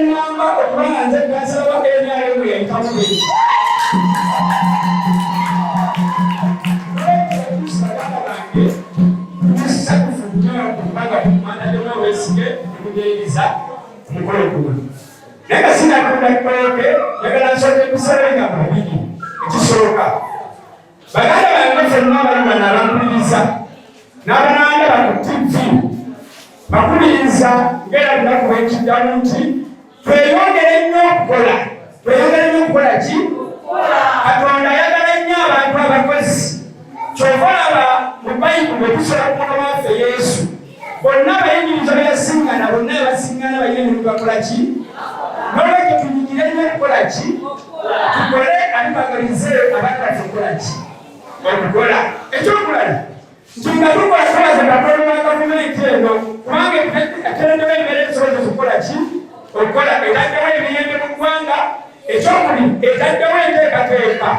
nnamba okuba nga nze kansala wa NRM yayitamu bwenti. Baganda bange, musanyufu nnyo okubanga mwataddemu obwesige ne mujeeyiriza ku mukolo guno. Naye nga sinatunda ttooke, njagala nsooke kusaba ebigambo bibiri. Ekisooka, baganda bange ffenna abali wano abampuliriza n'abanandaba ku ttivi, bakubiriza ng'era lunaku bwekiddamu nti tweyongere nnyo okukola. Tweyongere nnyo okukola ki? Katonda ayagala nnyo abantu abakozi. Kyova olaba mu Bayibuli bwe tusoma ku Mukama waffe Yesu, bonna abayigiriza be yasiŋŋana, bonna abasiŋŋana balina emirimu bakola ki? N'olwekyo tunyigire nnyo okukola ki? Tukole ate twagalize abantu baffe okukola ki? Okukola. Ekyokulala nti nga tukola twebaza Katonda wa gavumenti eno, kubanga etereddewo embeera ezisobozesa okukola ki? Okukola. Etaddewo emirembe mu ggwanga. Ekyokubiri, etaddewo enteekateeka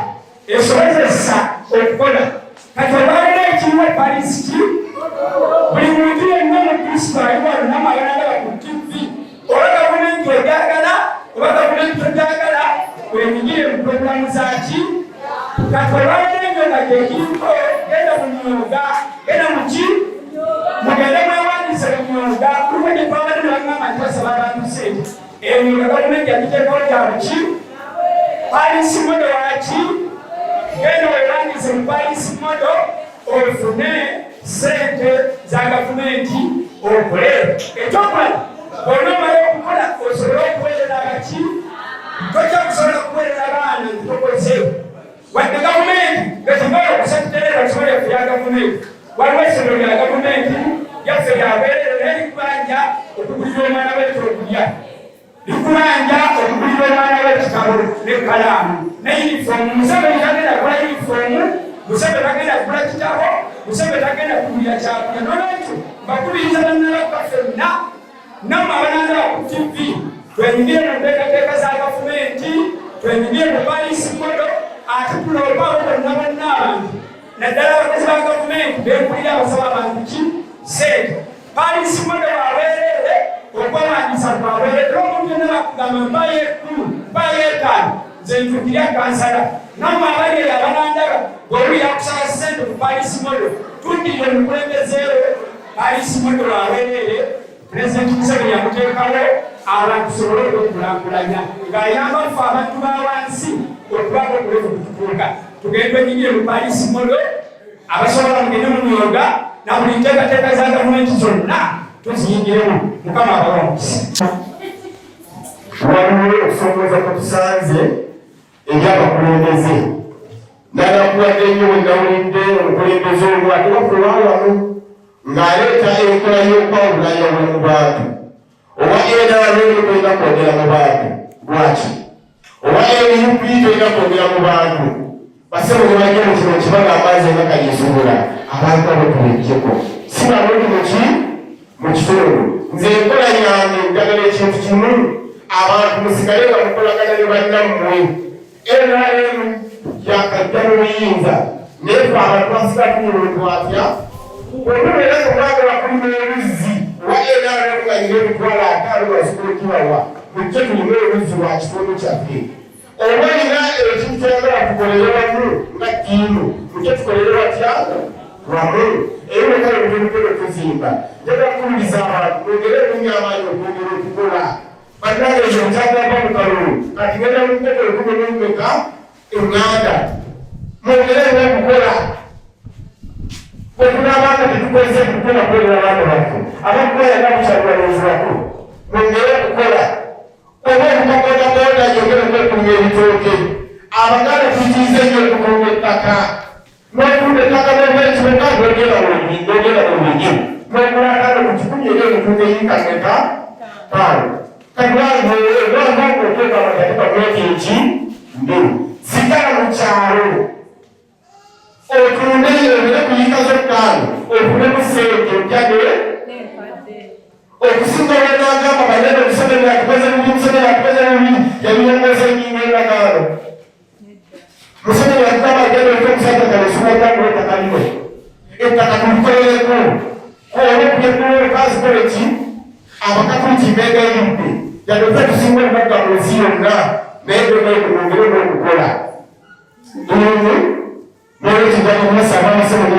esobozesa okukola. Kati olwaleero ekiriwo Paris ki? Buli muntu yenna Omukristo ali wano namwe abanalaba ku ttivi, oba gavumenti egyagala oba gavumenti tegyagala, wenyigire mu pulogulaamu zaki. Kati olwaleero ebyo nga gyekiriko, genda mu myuga, genda mu ki, mugende mwewandiise mu myuga. Kuliko gye twabadde ne bagamba nti basaba abantu ssente. Emyuga gavumenti yagiteekawo gya buki? Paris model waki? Genda wewandiise mu Paris model ofune ssente za gavumenti okole. Ekyokulala, bw'onoomala okukola osobole okuweerera abaki, tojja kusobola kuweerera abaana nti tokoze. Wadde gavumenti getugola okusatuterera essomero lyaffe lya gavumenti, waliwo essomero lya gavumenti lyaffe lyabwereere, naye likubanja okugulira omwana we ekyokulya, likubanja okugulira omwana we ekitabo n'ekkalaamu ne yunifoomu. Museveni tagenda kugula yunifoomu, Museveni tagenda kugula kitabo, Museveni tagenda kugulira kyakulya. Nolwekyo mbakubiriza bannabaffe ffenna nammwe abanandaba ku ttivi, twenyigire mu nteekateeka za gavumenti, twenyigire mu Paris model, ate tuloope abo bonna bonna abantu, naddala abakozi ba gavumenti bempulira abasaba abantu ki ssente. Paris model wabwereere, okwewandiisa kwabwereere, era omuntu yenna bakugamba mpayo ekkulu, mpayo etaano, nze ntuukirya kansala. Nammwe abali eyo abanandaba, bw'owulira akusaba ssente ku Paris model, tuddire omukulembezeewo. Paris model wabwereere, Pulezidenti Museveni yamuteekawo abantu tusobole okwekulaakulanya ng'ayamba ffe abantu ba wansi okubaako okulevu kututuuka. Tugende twenyigire mu Paris model, abasobola mugende mu myoga na buli nteekateeka za gavumenti zonna tuziyingiremu. Mukama abawe omukisa. Waliwo okusomooza kwe tusanze eri abakulembeze. Nanakuwadde nnyo bwe nawulidde omukulembeze omu ate waffe wa wano ng'aleeta enkola y'okwawulayawula mu bantu. Owa NRM tolina kwogera mu bantu, lwaki? Owa NUP tolina kwogera mu bantu. Basebo ne bajja mu kino kibaga amazzi nga kayizubula abantu abo tubejjeko, si balungi muki mu kitundu. Nze enkola yange njagala ekintu kimu, abantu musigale nga mukolagana ne bannammwe. NRM yakajja mu buyinza, naye ffe abantu basigala tunyuluntu atya bwetubeera nga mwagala kulima oluzzi owa NRM nga nyina 500,000 wasobola okibawa, mujje tulime oluzzi lwa kitundu kyaffe. Oba olina ekintu kyoyagala tukolere wamu nga ttiimu, mujje tukolere watya wamu. Era olekale ebintu tuzimba. Njagala kukubiriza abantu mwongere okunnya amaanyi okwongera okukola. Bannange ekyo nkyagamba mu kalulu kati ngenda mu nkoko ekumi n'omumeka eŋŋanda, mwongere okukola. Bwe tunaabanga tetukozesa kukola kukolera abaana baffe abakukola nga bukyalwaloozi bakulu, mwongere okukola. Oba obukabodaboda yongere okwekulira ebitooke. Abaganda tuyitirize nnyo okutunda ettaka n'okutunda ettaka n'obwekibuga n'ogenda n'ogenda mu lubigi n'ogula akalo ku kikumi eri omutunda eyiika meka taano. Kati wanga oteeka amateeka mweti eki mbi sigala mu kyalo otunde obere ku yiika zo ttaano ofunemu ssente ojjage okusinga olwenagamba banene Museveni atukoze bubi, Museveni atukoze bubi, yabirongoosa ennyingo endagaano. Museveni atugamba agenda ofe omusajja kalesuwagamba ettaka lino ettaka tulikolereko oba okulyekkulo kazikole ki abakatuliki mbegayiridde. Yadde ffe tusinga obugagga mu nsi yonna, naye byonna mwongere n'okukola. N'olwekyo nja kubasaba abasaba ne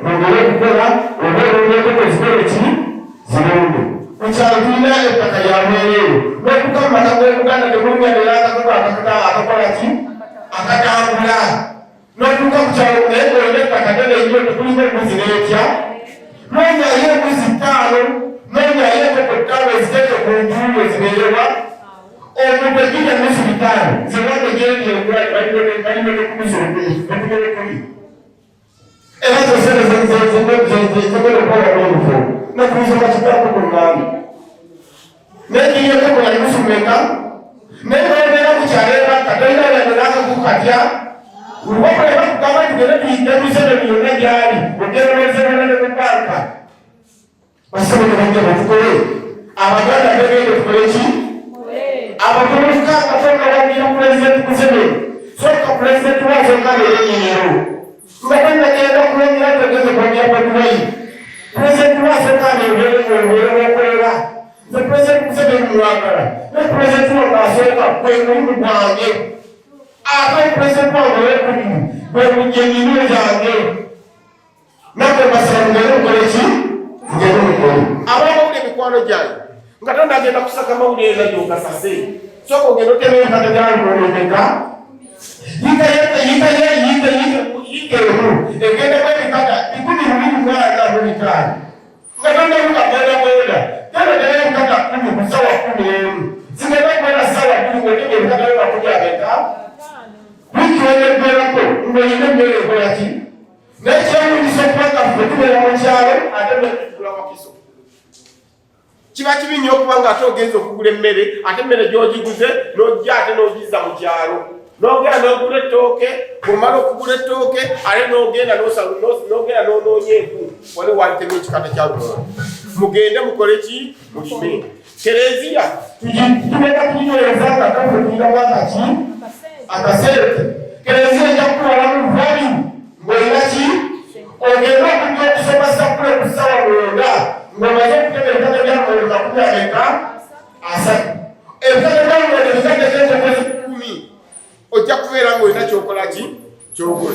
mwongere okukola, oba olw'enkoko zikole ki zirunde. Ku kyalo tulina ettaka lya bwereere, n'okuka mu maka g'Obuganda temulimu yadde n'akakoko akakola ki akatambula. N'otuuka ku kyalo naye ng'olina ettaka ddene nnyo, tekulimu embuzi n'etya. Noonyayo embuzi 5, noonyayo enkoko 5 eziteeke ku njuuyo zibeerewa. Omuntu ejjija nusu 500 zewange gyendi engula balina ne ku nusu 1000 era zosente zigenda okukola n'olufo nokuyiza kigambo ku ŋŋambi n'engeri enkoko ya nusu meka, naye nobeera ku kyalo ebakka tolina yadde n'akakuku katya. Wabula bakugamba nti genda tuyigge Museveni yonna gy'ali, ogenda n'ozebona ne mu banka. Basobola bajja batukole, Abaganda begende tukole ki? Abavubuka nga wagira Pulezidenti Museveni, soka Pulezidenti wasooka abeere Nnyiniru nga tannagenda kulongira tegeze kwogera Bobi. Pulezidenti wasooka abeere wokolera. Nze Pulezidenti Museveni mwagala, ne Pulezidenti wange asooka gwe mulimu gwange, ate Pulezidenti wange owekubiri gwe mujje zange. Naffe mbasaba mugende mukole ki? Mugende mukole. Abamawulire emikwano gyange, nga tonagenda kusaka mawulire era gyogasase, sooka ogenda otema ebikata byalulolebeka yiika yiika yiika yiika emu egendako ebikata 225 nga tondabuka boda boda. Genda otema ebikata 10 ku ssawa 11, zigenda kubeera ssawa 2 ng'otema ebikata byo 50. Wiiki weneggwerako ng'olina emmere ekola ki? Naye kyewuunyisa okuba nga ffe tubeera mu kyalo ate netugula Wakiso. Kiba kibi nnyo okuba nga ate ogenza okugula emmere, ate emmere gy'ogiguze n'ojja ate n'ogizza mu kyalo, n'ogenda n'ogula ettooke. Bw'omala okugula ettooke ate n'ogenda n'ogenda n'onoonya enku wali walitemye ekikata kya lumonde. Mugende mukole ki? Mulime. Kereziya tugenda kuginyweza nga kaffe tulinamu akaki akasente. Kereziya ejja kutwalamu value ng'olina ki? Ogenda okujja okusoma sappule ku ssaawa 9 ng'omaze okutema ebikata bya lumonde 50? Ebikata bya lumonde bizadde enkoko 10, ojja kubeera ng'olina kyokola ki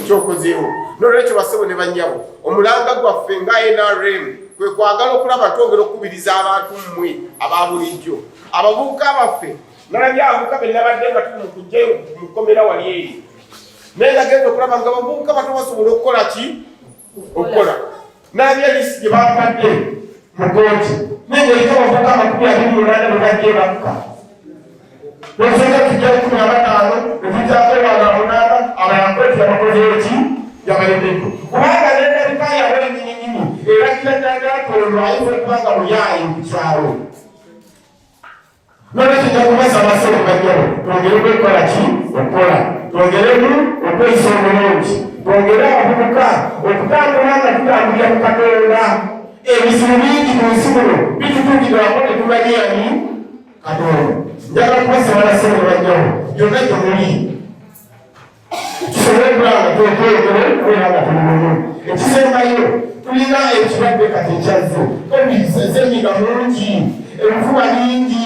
kyokozeewo. Nolwekyo basebo ne bannyabo, omulanga gwaffe nga NRM kwe kwagala okulaba twongera okukubiriza abantu mmwe aba bulijjo, abavubuka baffe. Nalabye abavubuka be nabadde nga tuli mu kujjayo mu kkomera wali eri, naye nagenda okulaba nga abavubuka bato basobola okukola ki okukola. Nalabye lisi gye bampadde mu kooti, naye ng'eriko abavubuka 28 bwe bajja ebakka. Lwosooka tujja 15, netujjako wana 8, abalala kooti yabakoze eki yabalemeddwa, kubanga nendabika yabwe nyininyini eragira ddala tolwo ayinza okuba nga muyaayi ku kyalo. Nolwekyo nja kubasaba ssebo bannyabo, twongere okukola ki okukola, twongeremu okweyisa obulungi, twongere abavubuka okutambula nga tutambulira ku Katonda. Ebizibu bingi mu nsi muno bitutuukirwako tetumanyi ani Katonda. Njagala kubasaba bassebo bannyabo, yonna gye muli tusobole okulaba nga twetwegere okubeera nga tuli bumu. Ekisembayo, tulina ekirwadde kati ekyazze, covid, senyiga mungi, ebifuba bingi.